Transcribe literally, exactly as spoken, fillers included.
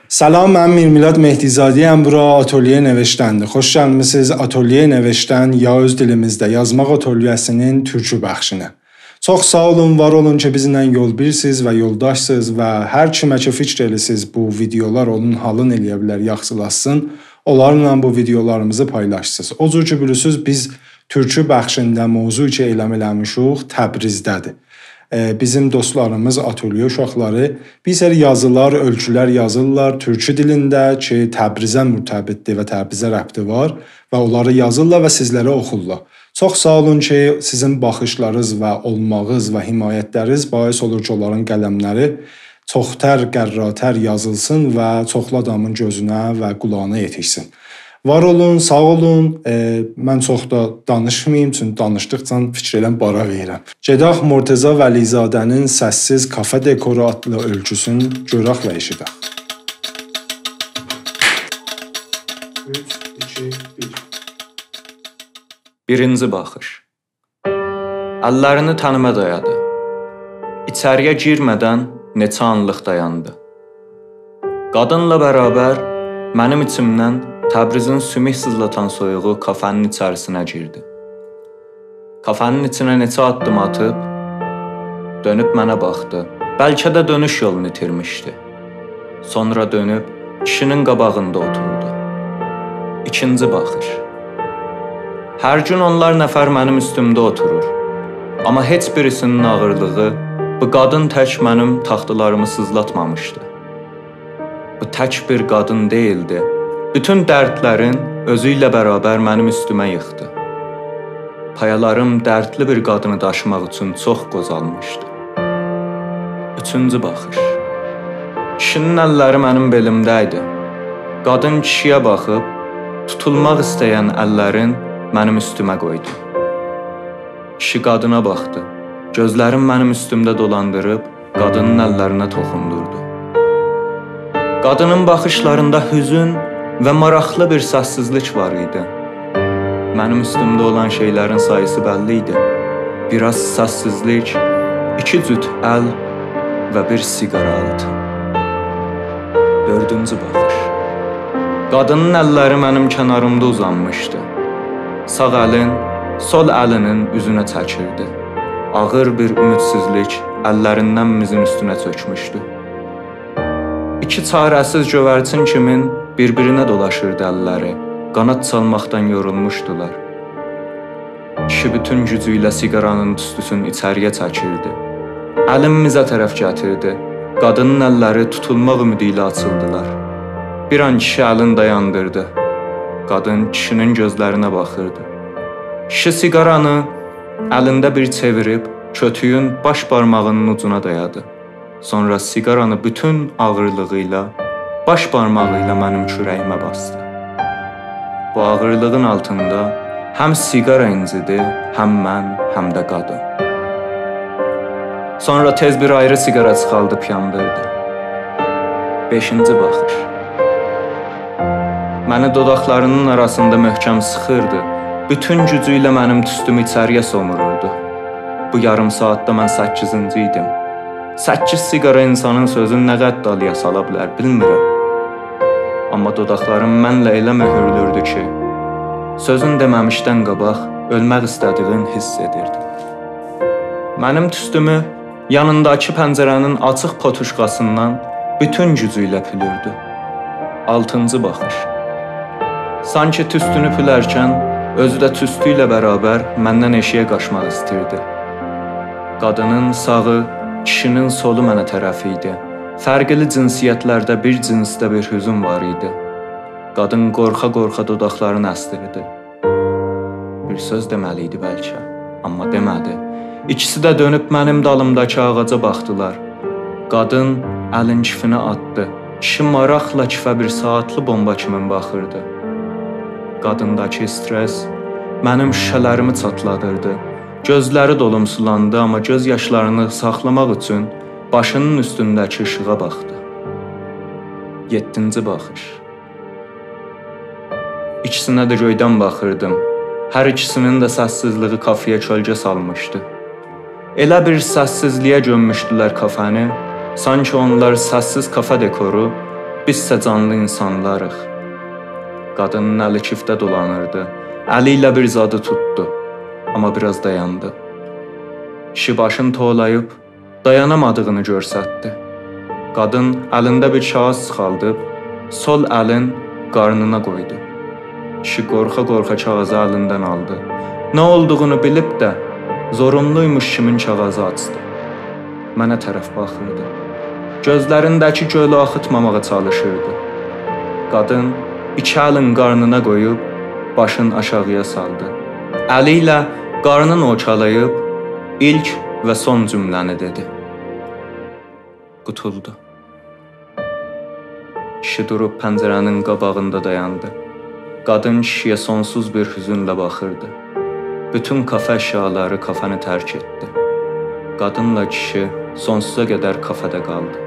سلام، من میرمیلاد مهدی‌زاده‌یم. بورا آتلیه نوشتن‌دیر. خوش گلمیسینیز آتلیه نوشتن، یا اؤز دیلیمیزده یازماق آتلیه‌سی‌نین تورکو بخشینه. چوخ ساغ اولون، وار اولون کی، بیزیمله یول‌بیرسیز و یولداشسیز و هر کیمه کی فیکر ائلیسیز بو ویدئولار اونون حالین ائلیه بیلر، یاخشیلاتسین، اونلارلا بو ویدئولاریمیزی پایلاشسیز. او جور کی بیلیرسیز، بیز تورکو بخشینده موضوع کی اعلان ائله‌میشیک، تبریزده‌دیر. ائ، بیزیم دوستلاریمیز، آتلیه اوشاقلاری بیر سری یازیلار، اؤیکولر یازیرلار تورکو دیلینده کی تبریزه مرتبط‌دیر و تبریزه ربطی وار و اونلاری یازیرلار و سیزلره اوخورلار. چوخ ساغ اولون کی، سیزین باخیشلارینیز و اولماغینیز و حمایتلرینیز باعث اولور کی، اونلارین قلملری چوختر، قراتر یازیلسین و چوخلو آدامین گؤزونه و قولاغینا یئتیشسین. وار اولون، ساغ اولون. ائ، من چوخ دا دانیشماییم، چونکی دانیشدیقجا فیکر ائلیرم بارا وئریرم. گئدک مرتضی ولی‌زاده‌نین «سس‌سیز کافه دکورو» آدلی اؤیکوسون گؤرک و ائشیدک. اوچ، ایکی، بیر. بیرینجی باخیش. اللرینی تنیمه دایادی. ایچری‌یه گیرمه‌دن نئچه آنلیق دایاندی. قادینلا برابر منیم ایچیمدن تبریزین سوموک سیزلاتان سویوغو کافه‌نین ایچریسینه گیردی. کافه‌نین ایچینه نئچه آددیم آتیب، دؤنوب منه باخدی. بلکه ده دؤنوش یولونو ایتیرمیشدی. سونرا دؤنوب کیشی‌نین قاباغیندا اوتوردو. ایکینجی باخیش. هر گون اونلار نفر منیم اوستومده اوتورور. آمما هئچ بیریسی‌نین آغیرلیغی بو قادین تک منیم تاختالاریمی سیزلاتمامیشدی. بو تک بیر قادین دئییلدی. بوتون دردلرین اؤزو ایله برابر منیم اوستومه ییخدی. پایالاریم دردلی بیر قادینی داشیماق اوچون چوخ قوزالمیشدی. اوچونجو باخیش. کیشی‌نین اللری منیم بئلیمده ایدی. قادین کیشی‌یه باخیب، توتولماق ایسته‌ین اللرین منیم اوستومه قویدو. کیشی قادینا باخدی. گؤزلرین منیم اوستومده دولاندیریب، قادینین اللرینه توخوندوردو. قادینین باخیشلاریندا حزن و ماراقلی بیر سس‌سیزلیک وار ایدی. منیم اوستومده اولان شئیلرین ساییسی بللی ایدی. بیر آز سس‌سیزلیک، ایکی جوت ال و بیر سیگار آلتی. دؤردونجو باخیش. قادینین اللری منیم کناریمدا اوزانمیشدی. ساغ الین سول الی‌نین اوزونه چکیردی. آغیر بیر اومیدسیزلیک اللریندن میزین اوستونه چؤکموشدو. ایکی چاره‌سیز گؤیرچین کیمین بیر-بیرینه دولاشیردی اللری. قاناد چالماقدان یورولموشدولار. کیشی بوتون گوجو ایله سیگارانین توستوسونو ایچری‌یه چکیردی. الین میزه طرف گتیردی. قادینین اللری توتولماق اومیدی ایله آچیلدیلار. بیر آن کیشی الین دایاندیردی. قادین کیشی‌نین گؤزلرینه باخیردی. کیشی سیگارانی الینده بیر چئویریب، کؤتویون باش بارماغینین اوجونا دایادی. سونرا سیگارانی بوتون آغیرلیغی ایله باش بارماغی ایله منیم کوره‌ییمه باسدی. بو آغیرلیغین آلتیندا هم سیگارا اینجیدی، هم من، هم ده قادین. سونرا تئز بیر آیری سیگارا چیخاردیب یاندیردی. بئشینجی باخیش. منی دوداقلاری‌نین آراسیندا محکم سیخیردی. بوتون گوجو ایله منیم توستومو ایچری‌یه سوموروردو. بو یاریم ساعاتدا من سککیزینجی ایدیم. سککیز سیگارا اینسانین سؤزون نه قدر دالییا سالا بیلر، بیلمیرم. آمما دوداقلاریم منله ائله مؤهورلوردو کی، سؤزون دئمه‌میشدن قاباق اؤلمک ایسته‌دیگین حیس ائدیردیم. منیم توستومو یانینداکی پنجره‌نین آچیق پوتوشکاسیندان بوتون گوجو ایله پولوردو. آلتینجی باخیش. سانکی توستونو پولرکن، اؤزو ده توستو ایله برابر مندن ائشیگه قاچماق ایستیردی. قادینین ساغی، کیشی‌نین سولو منه طرف ایدی. فرقلی جنسیتلرده بیر جنسده بیر حزن وار ایدی. قادین قورخا-قورخا دوداقلارینی اسدیردی. بیر سؤز دئمه‌لی ایدی بلکه، آمما دئمه‌دی. ایکیسی ده دؤنوب منیم دالیمداکی آغاجا باخدیلار. قادین الین کیفینه آتدی. کیشی ماراقلا کیفه بیر ساعاتلی بومبا کیمین باخیردی. قادینداکی استرس منیم شوشه‌لریمی چاتلادیردی. گؤزلری دولومسولاندی، آمما گؤز یاشلارینی ساخلاماق اوچون باشی‌نین اوستونده‌کی ایشیغا باخدی. یئددینجی باخیش. ایکیسینه ده گؤیدن باخیردیم. هر ایکیسی‌نین ده سس‌سیزلیگی کافه‌یه کؤلگه سالمیشدی. ائله بیر سس‌سیزلیگه گؤمموشدولر کافه‌نی، سانکی اونلار سس‌سیز کافه دکورو بیزسه جانلی اینسانلاریق.» قادینین الی کیفته دولانیردی. الی ایله بیر زادی توتدو، آمما بیر آز دایاندی. کیشی باشینی توولاییب دایانامادیغینی گؤرستدی. قادین الینده بیر کاغیذ چیخاردیب، سول الین قارنینا قویدو. کیشی قورخا-قورخا کاغیذی الیندن آلدی. نه اولدوغونو بیلیب ده، زوروملویموش کیمین کاغیذی آچدی. منه طرف باخیردی. گؤزلرینده‌کی گؤلو آخیتماماغا چالیشیردی. قادین ایکی الین قارنینا قویوب، باشین آشاغییا سالدی. الی ایله قارنین اووچالاییب، ایلک و سون جمله‌نی دئدی: «قوتولدو.» کیشی دوروب پنجره‌نین قاباغیندا دایاندی. قادین کیشی‌یه سونسوز بیر حزنله باخیردی. بوتون کافه اشیالاری کافه‌نی ترک ائتدی. قادینلا کیشی سونسوزا قدر کافه‌ده قالدی.